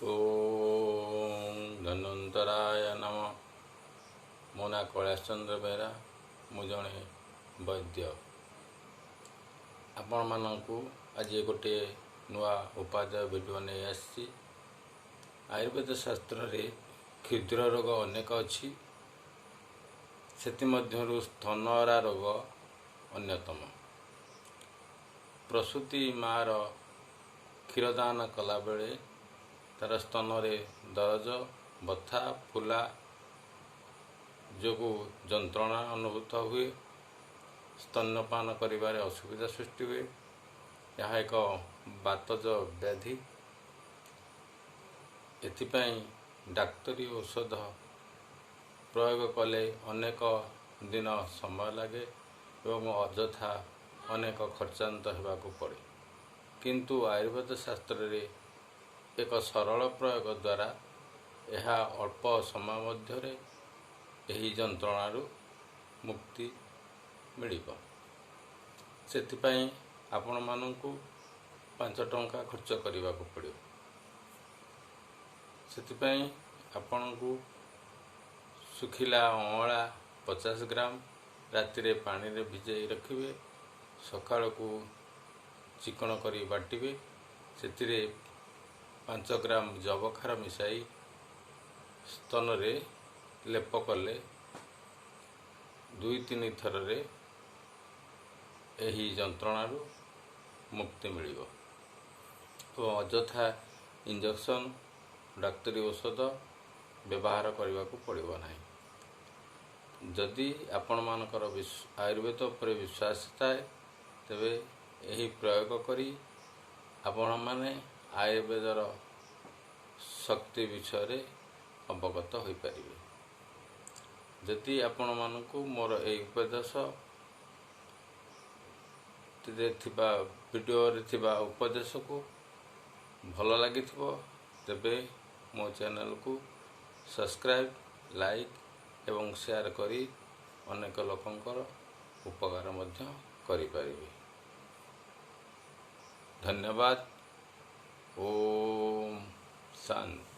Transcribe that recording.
ଓଁ ଧନ୍ୱନ୍ତରାୟ ନମଃ। ମୋ ନାଁ କୈଳାସ ଚନ୍ଦ୍ର ବେହେରା। ମୁଁ ଜଣେ ବୈଦ୍ୟ। ଆପଣମାନଙ୍କୁ ଆଜି ଗୋଟିଏ ନୂଆ ଉପାଦେୟ ଭିଡ଼ିଓ ନେଇ ଆସିଛି। ଆୟୁର୍ବେଦ ଶାସ୍ତ୍ରରେ କ୍ଷୁଦ୍ର ରୋଗ ଅନେକ ଅଛି, ସେଥିମଧ୍ୟରୁ ସ୍ତନରା ରୋଗ ଅନ୍ୟତମ। ପ୍ରସୂତି ମାଆର କ୍ଷୀରଦାନ କଲାବେଳେ ତା'ର ସ୍ତନରେ ଦରଜ, ବଥା, ଫୁଲା ଯୋଗୁଁ ଯନ୍ତ୍ରଣା ଅନୁଭୂତ ହୁଏ। ସ୍ତନ୍ୟପାନ କରିବାରେ ଅସୁବିଧା ସୃଷ୍ଟି ହୁଏ। ଏହା ଏକ ବାତଜ ବ୍ୟାଧି। ଏଥିପାଇଁ ଡାକ୍ତରୀ ଔଷଧ ପ୍ରୟୋଗ କଲେ ଅନେକ ଦିନ ସମୟ ଲାଗେ ଏବଂ ଅଯଥା ଅନେକ ଖର୍ଚ୍ଚାନ୍ତ ହେବାକୁ ପଡ଼େ। କିନ୍ତୁ ଆୟୁର୍ବେଦ ଶାସ୍ତ୍ରରେ ଏକ ସରଳ ପ୍ରୟୋଗ ଦ୍ୱାରା ଏହା ଅଳ୍ପ ସମୟ ମଧ୍ୟରେ ଏହି ଯନ୍ତ୍ରଣାରୁ ମୁକ୍ତି ମିଳିବ। ସେଥିପାଇଁ ଆପଣମାନଙ୍କୁ 5 ଟଙ୍କା ଖର୍ଚ୍ଚ କରିବାକୁ ପଡ଼ିବ। ସେଥିପାଇଁ ଆପଣଙ୍କୁ ଶୁଖିଲା ଅଁଳା 50 ଗ୍ରାମ ରାତିରେ ପାଣିରେ ଭିଜାଇ ରଖିବେ। ସକାଳକୁ ଚିକଣ କରି ବାଟିବେ। ସେଥିରେ 5 ଗ୍ରାମ ଯବକ୍ଷାର ମିଶାଇ ସ୍ତନରେ ଲେପ କଲେ 2-3 ଥରରେ ଏହି ଯନ୍ତ୍ରଣାରୁ ମୁକ୍ତି ମିଳିବ ଓ ଅଯଥା ଇଞ୍ଜେକ୍ସନ୍, ଡାକ୍ତରୀ ଔଷଧ ବ୍ୟବହାର କରିବାକୁ ପଡ଼ିବ ନାହିଁ। ଯଦି ଆପଣମାନଙ୍କର ଆୟୁର୍ବେଦ ଉପରେ ବିଶ୍ୱାସ ଥାଏ, ତେବେ ଏହି ପ୍ରୟୋଗ କରି ଆପଣମାନେ ଆୟୁର୍ବେଦର ଶକ୍ତି ବିଷୟରେ ଅବଗତ ହୋଇପାରିବେ। ଯଦି ଆପଣମାନଙ୍କୁ ମୋର ଏହି ଉପଦେଶ ଥିବା ଭିଡ଼ିଓରେ ଥିବା ଉପଦେଶକୁ ଭଲ ଲାଗିଥିବ, ତେବେ ମୋ ଚ୍ୟାନେଲକୁ ସବସ୍କ୍ରାଇବ୍, ଲାଇକ୍ ଏବଂ ସେୟାର କରି ଅନେକ ଲୋକଙ୍କର ଉପକାର ମଧ୍ୟ କରିପାରିବେ। ଧନ୍ୟବାଦ। ଓମ୍ ଶାନ୍ତି।